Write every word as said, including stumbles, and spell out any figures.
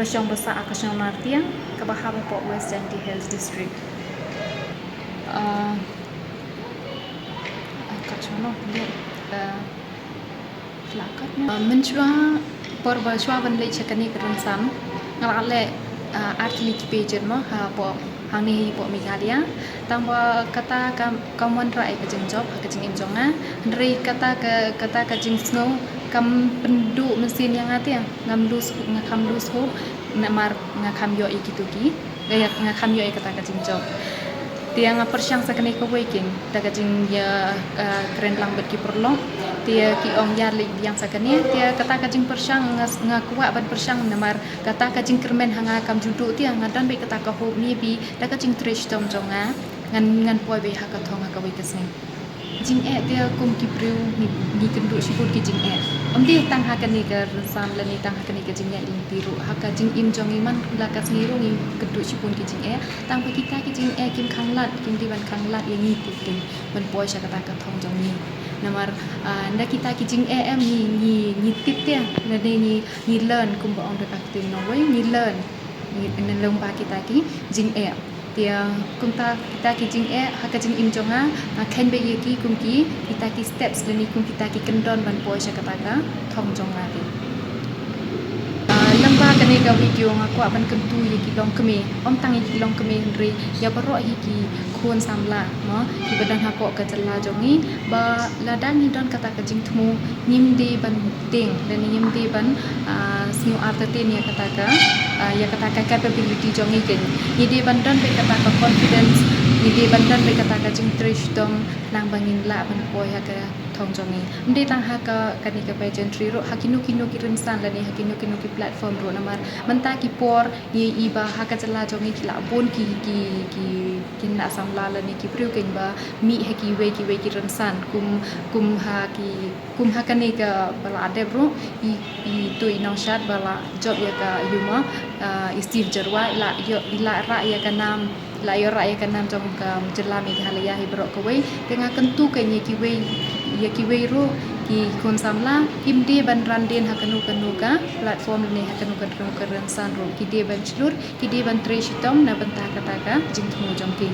Shong ba sah ha ka shnong Nartiang, kaba hap hapoh West Jaintia Hills District. Ah, ah, ka shong no, ah, la kat no. Ah, mynshuwa, por ba shuwa ban leit sha kane ka rynsan, nga la leh, ah, ar tylli ki pageant mo, hapoh, hangne hapoh Meghalaya. Tang ba kata ka, kam wanrah ïa ka jingjop ha ka jingim jong nga. Hynrei kata ka, kata ka jingsngew kam pynduh mynsiem ïa nga te. Ngam lose, nga kham lose hope, namar nga kham ïoh ïa kito ki, nga, nga kham ïoh ïa kata ka jingjop. Te nga pyrshang sa kane kawei keiñ, da ka jingïa, ah, kren lang bad ki paralok. Te ki ong ïa leit biang sa kane, te kata ka jingpyrshang nga, nga kwah ban pyrshang namar kata ka jingkyrmen ha nga kam ju duh, te nga don beit kata ka hope, maybe da ka jingtrei shitom jong nga, ngan, ngan poi beit ha ka thong ha kawei ka sngi. Jingeh te kum ki briew ngi, ngi kynduh shibun ki jingeh. Ym dei tang ha kane ka rynsan lane tang ha kane ka jingeh lynti ruh, ha ka jingim jong ngi man la ka sngi ruh ngi kynduh shibun ki jingeh. Tang ba kita ki jingeh kim khang lad, kim dei ban khang lad ïa ngi te keiñ ban poi sha kata ka thong jong ngi. Namar, ah, ynda kita ki jingeh em ngi, ngi, ngi tip te, lane ngi, ngi learn, kumba ong da ka ktien Nongwei, ngi learn. Ngi, ngi learn ba kita ki jingeh. Te, ah, kumta kita ki jingeh ha ka jingim jong nga, nga kheiñ beit ïa ki kum ki, kita ki steps lane kum kita ki kyndon ban poi sha kata ka thong jong nga te. Ah, lyngba kane ka video nga kwah ban kyntu ïa ki longkmie, ym tang ïa ki longkmie hynrei ïa baroh hi ki khun samla mo, kiba don hapoh ka jylla jong ngi, ba lada ngi don kata ka jingthmu, ngim dei ban tieng, lane ngim dei ban, ah, sngew artatien ïa kata ka, ah, ïa kata ka capability jong ngi keiñ. Ngi dei ban don beit kata ka confidence, ngi dei ban don beit kata ka jingtrei shitom, khnang ba ngin lah ban poi ha ka thong jong ngi. Ym dei tang ha ka, kane ka pageantry ruh, ha kino kino ki rynsan lane ha kino kino ki platform ruh, namar mynta ki por ngi ïohi ba ha ka jylla jong ngi ki la bun ki, ki, ki, ki khynnah samla lane ki briew keiñ ba mih ha kiwei kiwei ki rynsan, kum, kum ha ki, kum ha kane kaba la dep ruh, i, itu i nongshad ba la jop ïa ka, ïa u ma, ah, i Steve Jyrwa, i la ïoh, i la rah ïa ka nam, i la ïoh rah ïa ka nam jong ka jylla Meghalaya hi baroh kawei. Te nga kyntu keiñ ïa kiwei, ïa kiwei ruh ki khun samla, kim dei ban ran dien ha kano kano ka platform lane ha kano kano ka rynsan ruh. Ki dei ban shlur, ki dei ban trei shitom na bynta kata ka jingthmu jong ki.